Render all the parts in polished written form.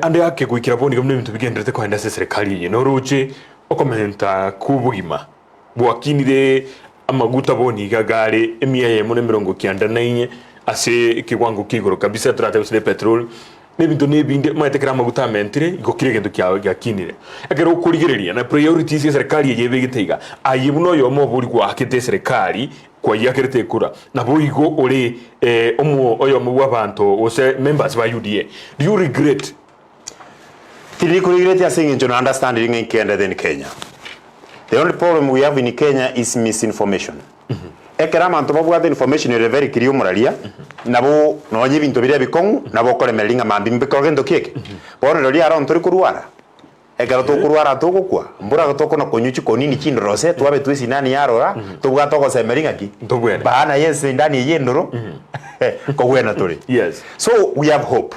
Ande ake goikera bono iga buna ebinto bigendererete kogenda ase eserekari eye, noroche okomenta kw'obogima bwakinire amaguta bono iga gare emia eyemo na emerongo kianda na inye ase ekewango kia igoro kabisa toratebe gose ne petroli, na ebinto na ebinde, omanyete ekero amaguta amentire igo kera egento kia giakinire. Ekero okorigereria na priorities eserekari eye ebegete iga, aye buna oyomo obo oria gwaakete eserekari kwayiakerete ekura, naboigo ore omo oyomo bw'abanto gose members ba UDA, do you regret? Tindi koregret ase eng'encho na understandiri ng'a inki in Kenya. The only problem we have in Kenya is misinformation. Ekero abanto babwate information ere very clear omoraria, nabo nonye ebinto biria ebikong'u nabo okoremereria ng'a mambia mbikore gento ki eke. Bono rirorio aro ntori korwara. Ekero tokorwara togokwa, mbora tokona konywa chikonini chindorose, twabetwe esindani yarora, tobwate ogosemeria ng'aki? Ntobwene. Baana y'esindani eyio endoro, kogwena tore. Yes. So we have hope.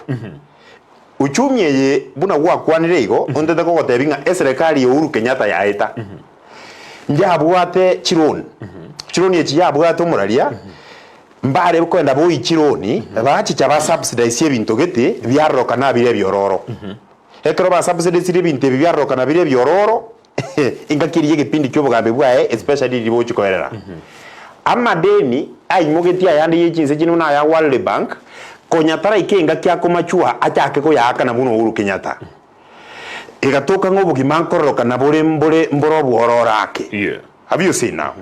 Uchumi eye buna gwakwanire igo, ontete kogotebia ng'a eserekari ya Uhuru Kenyatta yaeta, yabwate chiloan, chiloan echi yabwate omoraria, mbare kogenda boi chiloan, bachicha ba subsidize ebinto gete, biarorokana bire ebiororo. Ekero basabusiresirie ebinto ebi biarorokana bire ebiororo, engaki eria y'egepindi ki'obogambi bwaye, especially riria bogochia koerera. Amadeni aimogetie ayande ye chinse chinde buna aya World Bank, konya taraika engaki akomachua achake koyaakana buna Uhuru Kenyatta. Egatoka ng'a obogima nkororokana bore mbore mbore obwororo ake. Yeah. Have you seen now?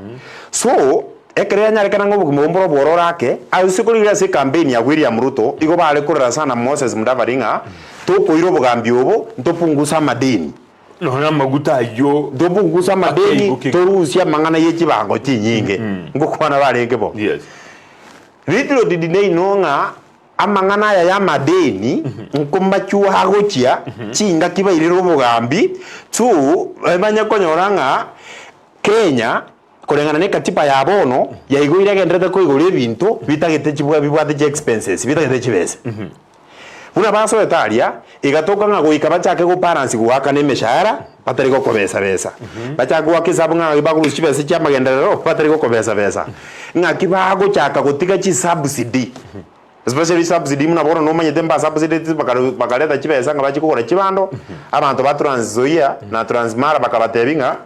So, ekero yanyarekana ng'a obogima obo mboro obwororo ake, ase korigereria ase ecampaign ya William Ruto, igo bare korera sana Moses Mudavadi ng'a tokoira obogambi obo, ntopungusa amadeni. Nonya amaguta ayio Ntopungusa amadeni, akeigo torusie amang'ana ye chibango chinyinge. Ngokwana barenge bo. Yes. Little did they know ng'a Amang'ana aya y'amadeni nkomachwa agochia chingaki bairire obogambi to banye konyora ng'a Kenya koreng'ana ne katiba ya bono yaigoire egenderete koigora ebinto bitagete chibwa bibwate chi expenses bitagete chibesa. Buna basoete aria egatoka ng'a goika bachake go balance goakana emeshahara batari gokobesa besa. Bachake goaka esabu ng'a bakorusia chibesa chia amagenderero batari gokobesa besa. Ng'aki bagochaka gotiga chi subsidy. Especially subsidy buna bono nomanyete mba subsidy bakareta chibesa ng'a bachie kogora chibando, abanto ba Trans Nzoia na Trans Mara bakabatebia ng'a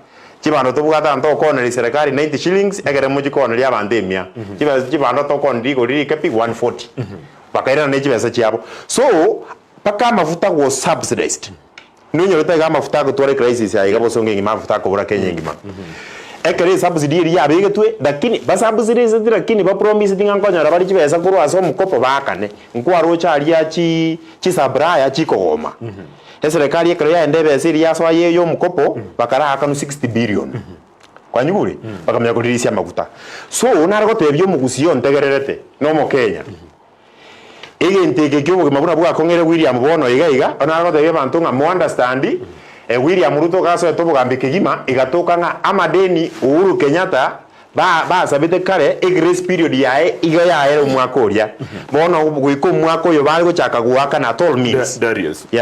chibando tobwate aa tokooneria serikali 90 shillings ekere mochie kooneria abanto emia. Chibesa chibando tokooneria rigori rike pi 140. Bakairana ne chibesa chiabo. So, mpaka amafuta was subsidized. Nonyorete iga amafuta agotwara ecrisis aye iga bosongo engima amafuta akobora Kenya engima. Ekero esubsidy eria yabegetwe lakini basubsidizeti lakini bapromiseti ng'a nkonyora bare chibesa korwa ase omokopo baakane. Nkwaroche aria chi chisupplier chikogoma. Eserekari ekero yaenda ebesa eria yasoa ye ya omokopo bakaraakanwa 60 billion. Kwanyigure? Bakamanya koririsia amaguta. So nare gotebia omogusii ontegererete na omokenya. Egento eke ki'obogima buna bwakong'eire William bono iga iga, nare gotebia abanto ng'a mo understand, William Ruto gasoete obogambi kegima, egatoka ng'a amadeni Uhuru Kenyatta ba basabete kare egrace period yaye iga yaera omwaka oria. Bono goika omwaka oyo bare gochaka goakana at all means. Darius. Yeah.